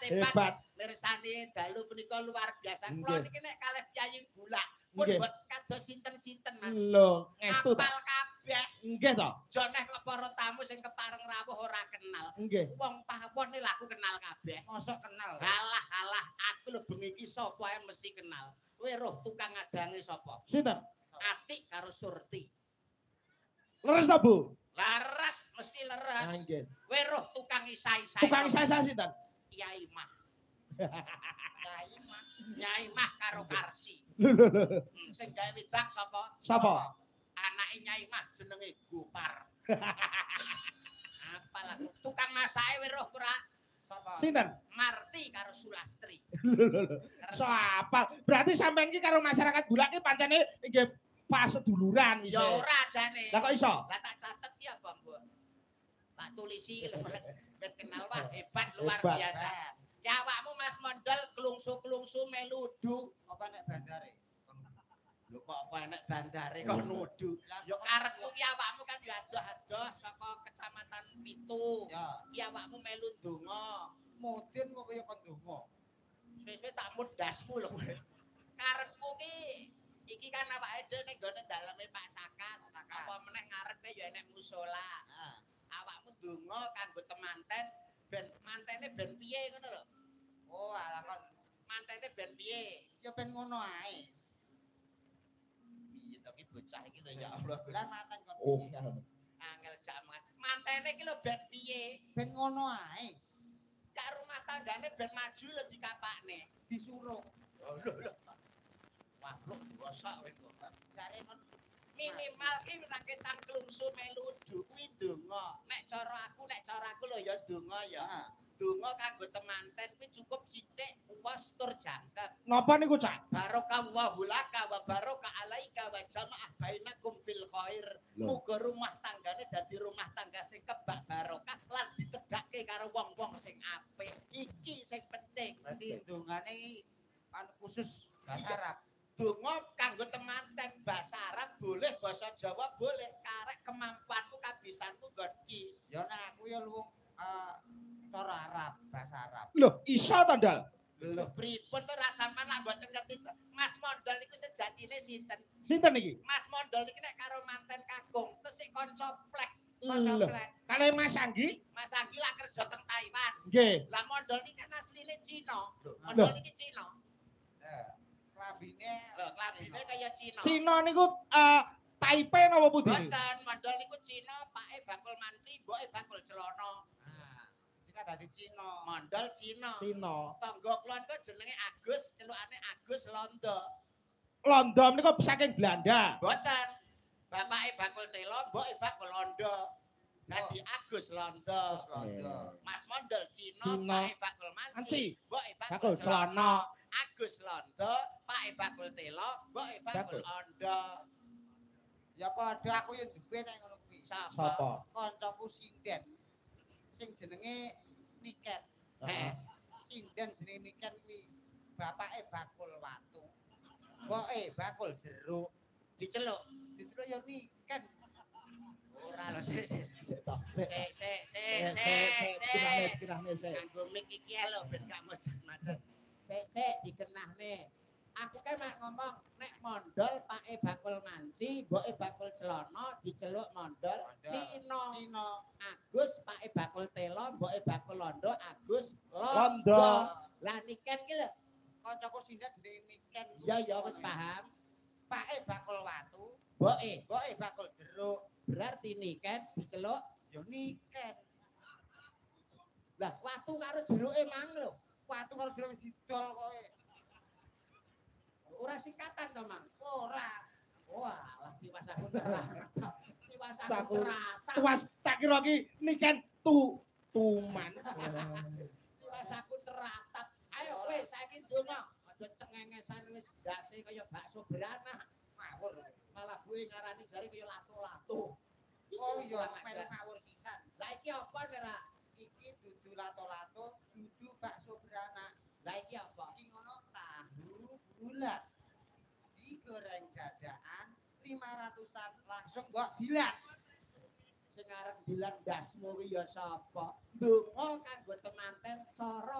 hebat. Hebat. Mirsani dalu punika luar biasa. Kula Nggih. niki nek kalih piyayi Bulak pun Nggih. buat kados sinten-sinten, Mas. Lho, ngestu ta? Apal kabeh. Nggih to? Joneh kok para tamu sing kepareng rawuh ora kenal. Nggih. Wong pawon lha aku kenal kabeh. Mosok kenal. Halah halah aku lho bengi iki sapa ae mesti kenal. Kowe roh tukang adange sapa? Sinten? Atik karo Surti. Leres ta, Bu? Laras mesti leres. Ah, nggih. Kowe roh tukang isai-isai. Tukang isa-isa sinten? Kiai Mah. Kiai Mah. Nyai Mah karo Karsi. Lho lho lho. Sing gawe wedak sapa? Sapa? Anake Nyai Mah jenenge Gopar. Apal aku. Tukang masake weruh ora? Sapa? Sinten? Marti karo Sulastri. Lho lho lho. Sapa? Berarti sampean iki karo masyarakat Bulak iki pancene nggih pas seduluran wis. Ya ora jane. Lah kok iso? Lah tak catet ya, Bang, Bu. Tak tulisi lho, Mas. Ben kenal wah hebat luar Hebat. biasa. Ya awakmu Mas Mondol klungsu-klungsu meludu. Apa nek bandare? Lho kok apa enek bandare kok nudu. Lah Ya karepku ki awakmu kan ya adoh-adoh saka kecamatan Pitu. Ya, Ki awakmu melu ndonga. mudin kok kaya kon donga. Suwe-suwe tak mudasmu lho kowe. Karepku ki iki kan awake dhewe ning gone daleme Pak Sakat. Apa meneh ngarepe ya enek musala. Nah, Awakmu ndonga kanggo temanten ben mantene ben piye ngono lho. oh alah kon Mantene ben piye? ya ben ngono ae. Piye to ki bocah iki lho ya Allah. Lah manten kon. Oh. piye? Angel jaman. Mantene iki lho ben piye? Ben ngono ae. Kak rumah tanggane ben maju lho dikapakne. Disuruh. Oh, lho lho. Wah, lho bosok kowe kok. Jare kon Minimal ki raketang klungsu meludu kuwi ndonga. Nek cara aku lho ya ndonga ya. heeh. Ndonga kanggo temanten kuwi cukup sithik uwas tur jangkep. Napa niku, Cak? Barakallahu laka wa baraka alaika wa jamaah bainakum fil khair. Lho. Muga rumah tanggane dadi rumah tangga sing kebak barokah lan dicedhake karo wong-wong sing apik. Iki sing penting. Berarti dongane iki anu khusus bahasa Arab. Donga kanggo temanten bahasa Arab boleh, bahasa Jawa boleh, karek kemampuanmu kabisanmu nggon ki. Ya nek aku ya luwung cara Arab, bahasa Arab. Lho, iso to, Ndal? Lho pripun to rasaman lak mboten ngerti to. Mas Mondol niku sejatine sinten? Sinten iki? Mas Mondol niki nek karo manten kakung tesih kanca plek. Kanca Lho, plek. kalih Mas Anggi? Mas Anggi lak kerja teng Taiwan. Nggih. Lah Mondol niki kan asline Cina. Mondol niki Cina. Lah, klambine Lho klambine kaya Cina. Cina niku Taipei napa pundi? Mboten, Mondol niku Cina, pake bakul manci, mboke bakul celana. Ah, sing dadi Cina. Mondol Cina. Cina. Tangga kula niku jenenge Agus, celukane Agus Londo. Londo menika saking Belanda. Mboten. Bapake bakul telo, mboke bakul londo. Dadi Agus Londo. Terus Londo. Mas Mondol Cina, Cina. pake bakul manci, Manci. mboke Bakul bakul celana. celana. Agus Londo, pake bakul telo, mboke bakul Bakul. ondo. Ya padha aku ya duwe nek ngono kuwi. Sapa? Sapa? Kancaku sinden. Sing jenenge Niken. Heeh. Sinden jenenge Niken kuwi bapake bakul watu. Mboke bakul jeruk. Diceluk. Diceluk ya Niken. Ora lho, sik sik Sik to. Sik. sik sik sik Sik sik sik sik. dikenahne sik. Nganggo mic iki lho ben gak macet-macet. Sik sik dikenahne. Aku kan mak ngomong nek mondol pake bakul manci, mboke bakul celana diceluk mondol Mondol. Cina. Cina. Agus pake bakul telo, mboke bakul londo, Agus londo. Londo. Lah niken ki lho. Kancaku sinden jenenge Niken. Ya ya wis paham. Pake bakul watu, Mboke mboke bakul jeruk. berarti niken diceluk. Ya Niken. Lah watu karo jeruke mang lho. Watu karo jeruk wis didol kowe. Ora singkatan to, Mang. Ora. Wah, lah tiwas aku teratap. Tiwas aku Takut. teratap. Tuas tak kira ki niken tu tuman. Tiwas aku teratap. Ayo kowe saiki ndonga. Aja cengengesan wis ndase kaya bakso beranak. Ngawur. Malah buwe ngarani jare kaya lato-lato. Oh iya, Kurang melu ajar. ngawur sisan. Lah iki apa nek Iki dudu lato-lato, dudu bakso beranak. Lah iki apa? Iki ngono tahu bulat. Digoreng dadakan 500-an langsung mbok dilat. Sing arep dilan ndasmu kuwi ya sapa? Ndonga kanggo temanten cara